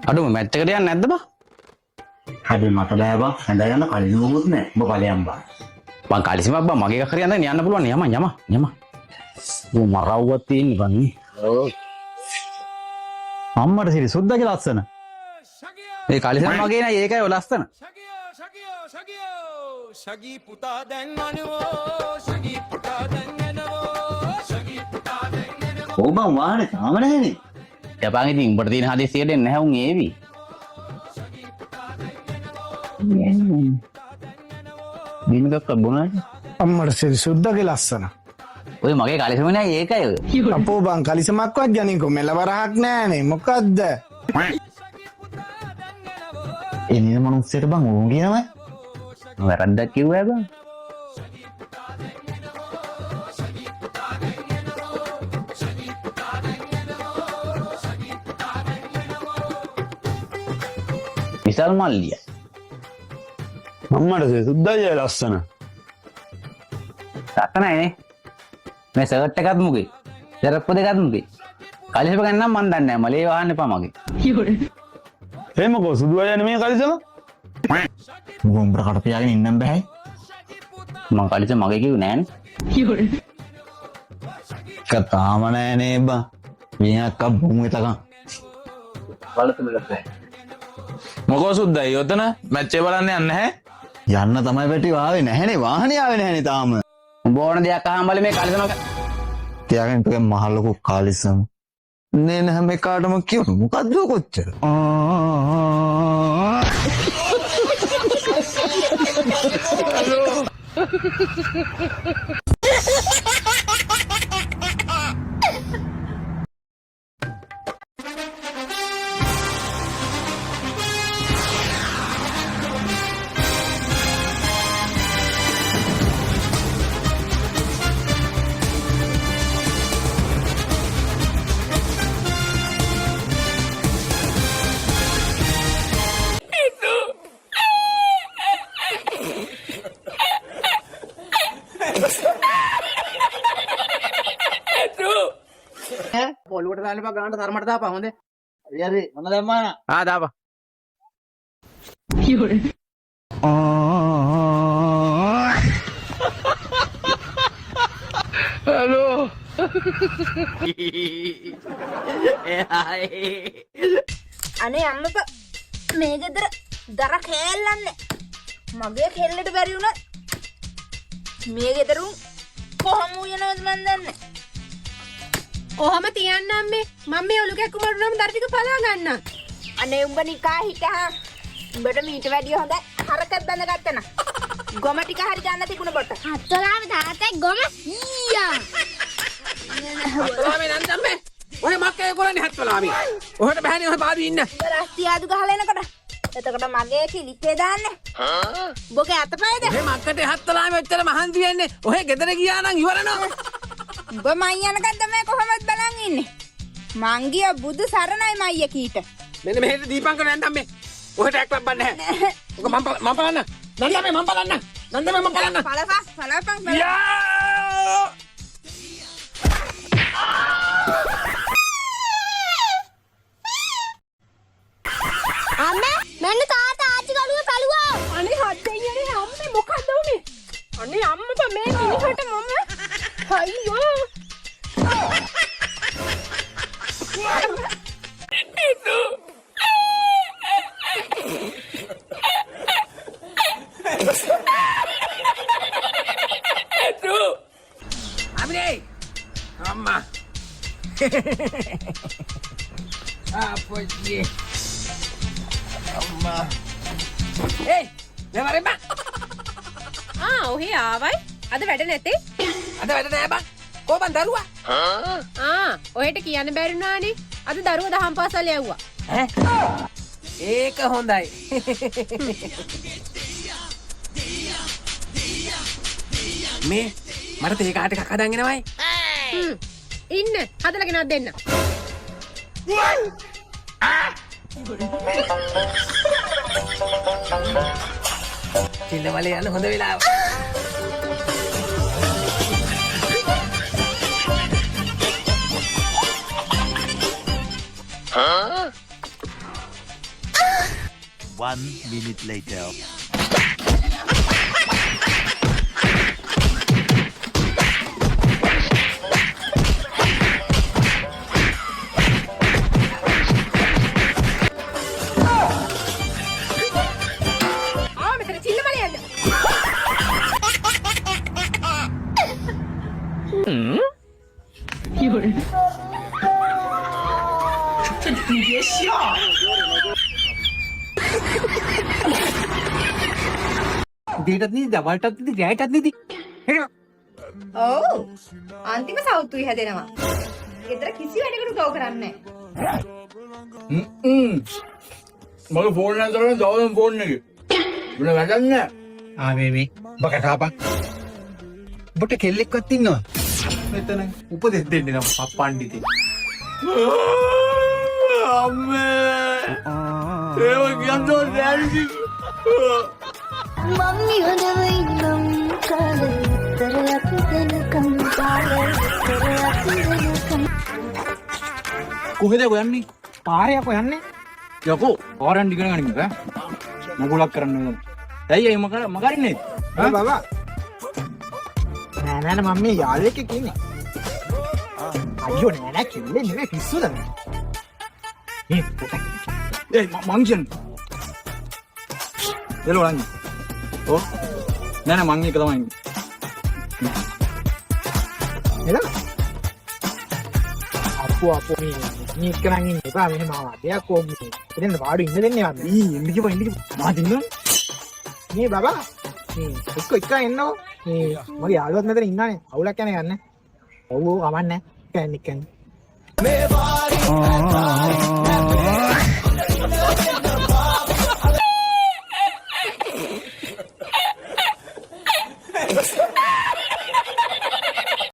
අඩුම මැච් එකට යන්නේ නැද්ද බං? හැබැයි මට බෑ බං, ඇඳ ගන්න කලිසමකුත් නෑ. උඹ ඵලයන් බං. බං කලිසමක් බං මගේ එකක් හරි අඳගෙන යන්න පුළුවන් නේ. යමන් යමන් යමන්. ඌ මරව්වක් තියෙන්නේ බං නේ. අම්මට සිරි සුද්දගේ ලස්සන. මේ කලිසම මගේ නෑ, ඒකයි ඔය ලස්සන. ඔව් බං, වාහනේ තාම නැහැනේ. යපන් ඉතින් උඹට තියෙන හදිස්සියට එන්නේ නැහැ උන් ඒවි. බින්ගක් බොනට. අම්මට සිරි සුද්දගේ ලස්සන. ඔය මගේ කලිසම නෑ, ඒකයි ඔය. අපෝ බං, කලිසමක්වත් ගනින්කෝ, මෙලවරහක් නෑනේ. මොකද්ද? ඒ නින මනුස්සයට බං ඕන් කියනවා. වැරද්දක් කිව්වා බං. විසල් මල්ලිය. අම්මට සිරි සුද්දයි ලස්සන. ලස්සනයි නේ. මේ ෂර්ට් එකත් මුගේ. සෙරප්පු දෙකත් මුගේ. කලිසම ගැන නම් මන් දන්නේ නෑ. මලේ වහන්න එපා මගේ. එහෙමකෝ සුදු අය නෙමෙයි කලිසම. මොකෝ උඹට කට පියාගෙන ඉන්නම් බෑයි. මං කලිසම මගේ කිව්වේ නෑනේ. එක තාම නෑ නේ බං. විනයක් බොමු එතකන්. මොකෝ සුද්දයි ඔතන මැච් එක බලන්න යන්නේ නැහැ? යන්න තමයි පැටි ආවේ නැහැනේ, වාහනේ ආවේ නැහැනේ තාම. උඹ ඕන දෙයක් අහන් බලේ මේ කලිසම. තියාගෙන ඉන්න මහ ලොකු කාලිසම. නේ හැම එකාටම කියමු මොකද්ද ඔය කොච්චර. පොල්ලුවට දාන්න එපා, ගානට තරමට දාපන් හොඳේ. හරි හරි, මොන දැම්මා නා. ආ දාපන්. අනේ අම්මප, මේ ගෙදර දර කෑල්ලන්නේ මගේ කෙල්ලට බැරි වුණත් මේ ගෙදර උන් කොහොම උයනවද මන් දන්නේ. ඔහම තියන්න අම්මේ, මම මේ ඔලු කැක්කුම වුණාම දර ටික පලා ගන්නම්. අනේ උඹ නිකා හිටහන්. උඹට මීට වැඩිය හොඳ හරකක් බැඳගත්තා නම් ගොම ටික හරි ගන්න තිබුණ බොට. හත්වලාවේ තාත්තයි ගොම ඊයා. හත්වලාමේ නන්දම්මේ, ඔය මක්කේ කරන්නේ හත්වලාමේ. ඔහෙට බෑනේ, ඔහෙ පාඩු ඉන්න. උඹ රස්තියාදු ගහලා එනකොට එතකොට මගේ කිලිටේ දාන්නේ. උඹගේ අතපයද? ඔහෙ මක්කට හත්වලාමේ ඔච්චර මහන්සි වෙන්නේ. ඔහෙ ගෙදර ගියා නම් ඉවරනවා. උඹ මං යනකන් තමයි කොහොමද බලන් ඉන්නේ. මං ගිය බුදු සරණයි මයිය කීට. මෙන්න මෙහෙට දීපංකර නන්දම්මේ. ඔහෙට ඇක් ලබන්නේ නැහැ. ඔක මං මං බලන්න. නන්දම්මේ මං බලන්න. නන්දම්මේ මං බලන්න. පලපන් පලපන් පලපන්. යා! අම්මේ, මෙන්න තාත්තා ආච්චි කළුව පැලුවා. අනේ හත් දෙයියනේ අම්මේ, මොකද්ද උනේ? අනේ අම්මපා, මේ මිනිහට මම අයියෝ. අමිනේ අම්මා, අපොච්චි අම්මා, ඒයි මේ වරෙන් බං. ආ ඔහේ ආවයි. අද වැඩ නැතේ? අද වැඩ නෑ බං. කෝ බං දරුවා? ආ ඔහෙට කියන්න බැරි වුණානේ. අද දරුවා දහම් පාසල් යවුවා. ඈ, ඒක හොඳයි. මේ මට තේ කාට එකක් හදන් එනවයි. හ්ම්. ඉන්න හදලා ගෙනත් දෙන්න. චිල්ලමලේ යන්න හොඳ වෙලාව. 1 minute later. ආ මෙතන චිල්ල බලයන්න. උදේටත් නිදි දවල්ටත් නිදි රැයටත් නිදි. ඔව් අන්තිම සවුත්තුයි හැදෙනවා. ගෙදර කිසි වැඩකට උදව් කරන්නේ නැහැ. මගේ ෆෝන් එක කරගෙන දවල්ම ෆෝන් එකේ. වෙන වැඩක් නෑ. ආ මේ මේ උඹ කතාපන්. උඹට කෙල්ලෙක්වත් ඉන්නවද? මෙතන උපදෙස් දෙන්න නම් පණ්ඩිතේ. අම්මේ. ඒව කියන්න ඕනේ නෑ ඉතින්. මම නිහඬව ඉන්නම් කාලතරයක් වෙනකම් කාලතරයක් වෙනකම්. කොහෙද ඔය යන්නේ? පාරේ යකෝ යන්නේ. යකෝ පාරෙන් ඉගෙන ගනිමු ඈ. මගුලක් කරන්න වෙනවා. ඇයි ඇයි මක මගරින්නේ? ඒ බබා. නෑ නෑ නෑ මම මේ යාළුවෙක් එක්ක ඉන්නේ. අයියෝ නෑ නෑ කෙල්ලේ නෙමෙයි පිස්සුද මේ. මේ පොතක්. ඒ මං කියන්නේ. එළෝ ලං. ඔව්. නෑ නෑ මං එක තමයි ඉන්නේ. එළම. අප්පු අප්පු මේ මේ එක්ක නම් ඉන්න එපා මෙහෙම ආවා. දෙයක් කොහොම මේ. එතෙන් වාඩි ඉන්න දෙන්නේ වත් නෑ. ඊ එන්න කිව්වා එන්න කිව්වා. මා දින්නවා. මේ බබා මේ එක්ක එක්ක එන්නකෝ. මේ මගේ යාළුවත් මෙතන ඉන්නවනේ. අවුලක් යන ගන්න. ඔව් ඔව් කමක් නෑ. එක්ක එන්න එක්ක එන්න.